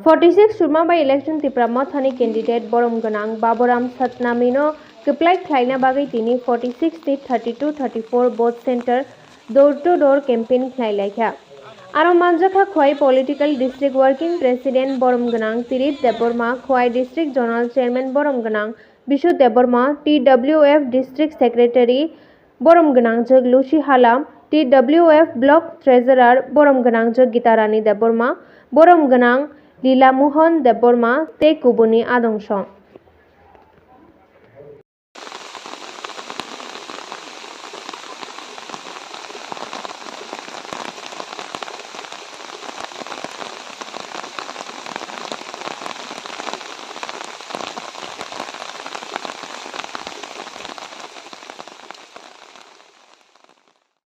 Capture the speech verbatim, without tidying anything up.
Forty six Surma by election Tipra Mothani candidate borom gwnang Baburam Satnamino kwplai khlaina bagwi tini forty six ni thirty two thirty four vote center door to door campaign khlai laikha. Aro manjakha Khowai Political District Working President borom gwnang Tirip Debbarma, Khowai District Zonal Chairman borom gwnang Bishu Debbarma, T W F District Secretary borom gwnangjwk Lucy Hala, T W F Block Treasurer borom gwnangjwk Gitarani Debbarma, borom gwnang Lila Mohan Debbarma tei kubuni adongso.